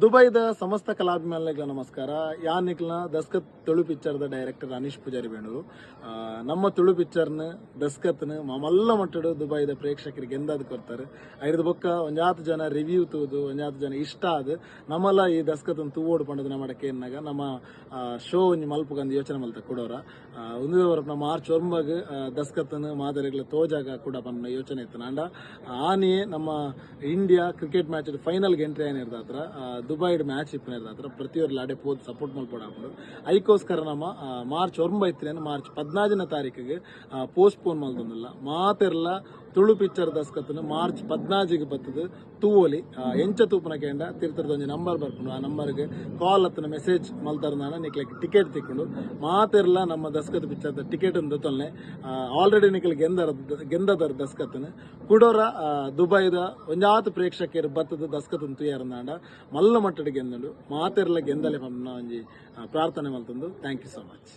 ದುಬೈದ ಸಮಸ್ತ ಕಲಾಭಿಮಾನಿಗಳ ನಮಸ್ಕಾರ. ಯಾನ್ ನಿಕ್ಲ್ನ ದಸ್ಕತ್ ತುಳು ಪಿಕ್ಚರ್ದ ಡೈರೆಕ್ಟರ್ ಅನೀಶ್ ಪೂಜಾರಿ ಬೇಣೂರು. ನಮ್ಮ ತುಳು ಪಿಕ್ಚರ್ನ ದಸ್ಕತ್ನ ಮಲ್ಲ ಮಟ್ಟಡ್ ದುಬೈದ ಪ್ರೇಕ್ಷಕರಿಗೆ ಗೆಂದಾದ್ ಕೊರ್ತಾರೆ. ಐರ್ದ್ ಬೊಕ್ಕ ಒಂಜಾತ್ ಜನ ರಿವ್ಯೂ ತೂದು, ಒಂಜಾತ್ ಜನ ಇಷ್ಟ ಆದ್ ನಮಲ ಈ ದಸ್ಕತ್ನ್ ತೂವೋಡು ಪಂಡದ್ ನಮಡ ಕೇನ್ನಗ ನಮ್ಮ ಶೋ ಒಂಜಿ ಮಲ್ಪುಗಂದ್ ಯೋಚನೆ ಮಲ್ತ ಕೊಡೋರ. ಉಂದುವೇ ವರಪ್ನ ಮಾರ್ಚ್ 9ಗ್ ದಸ್ಕತ್ನ್ ಮಾದರಿಗಳ ತೋಜಾಗ ಕೂಡ ಪನ್ನ ಯೋಚನೆ ಇತ್ತು. ಆಂಡ ಆನಿಯೇ ನಮ್ಮ India cricket match final entry ಆಯ್ನಿರ್ದಾತ್ರ, ದುಬೈಡ್ ಮ್ಯಾಚ್ ಇಪ್ಪುನೆರ್ದಾತ್ರ ಪ್ರತಿಯೊರ್ಲ ಅಡೆ ಪೋದು ಸಪೋರ್ಟ್ ಮಲ್ಪೊಡಾಪುಂಡು. ಐಕೋಸ್ಕರ ನಮ್ಮ ಮಾರ್ಚ್ 9 ಇತ್ತಿನ ಮಾರ್ಚ್ 14ನೇ ತಾರೀಕಿಗೆ ಪೋಸ್ಟ್ ಪೋನ್ ಮಲ್ತೊಂದುಲ್ಲ. ಮಾತೆರ್ಲ ತುಳು ಪಿಕ್ಚರ್ ದಸ್ಕತ್ನ ಮಾರ್ಚ್ 14ಗ್ ಬತ್ತದು ತೂವೊಲಿ. ಎಂಚ ತೂಪುನ ಕೇಂಡ ತಿರ್ತದ ಒಂಜಿ ನಂಬರ್ ಬರ್ಪುಂಡು. ಆ ನಂಬರ್ಗೆ ಕಾಲ್ ಅತ್ತನ ಮೆಸೇಜ್ ಮಲ್ತಾರ ನಿಕ್ಲೆಗ್ ಟಿಕೆಟ್ ತಿಕ್ಕುಂಡು. ಮಾತೆರ್ಲ ನಮ್ಮ ದಸ್ಕತ್ ಪಿಕ್ಚರ್ ಟಿಕೆಟ್ ದೊತ್ತೊಲ್ನೆ. ಆಲ್ರೆಡಿ ನಿಕ್ಲ್ ಗೆಂದರ ಗೆಂದದರ್ ದಸ್ಕತ್ನ. ಕುಡೋರ ದುಬೈದ ಒಂಜಾತ್ ಪ್ರೇಕ್ಷಕರು ಬತ್ತದ ದಸ್ಕತ್ನ ತೂಯರ್ನಾಂಡ ಮಲ್ಲ ಮಟ್ಟಡ್ ಗೆಂದುಂಡು. ಮಾತೆರ್ಲ ಗೆಂದಲೆ ಪಂಪುನ ಒಂಜಿ ಪ್ರಾರ್ಥನೆ ಮಲ್ತೊಂದು. Thank you so much.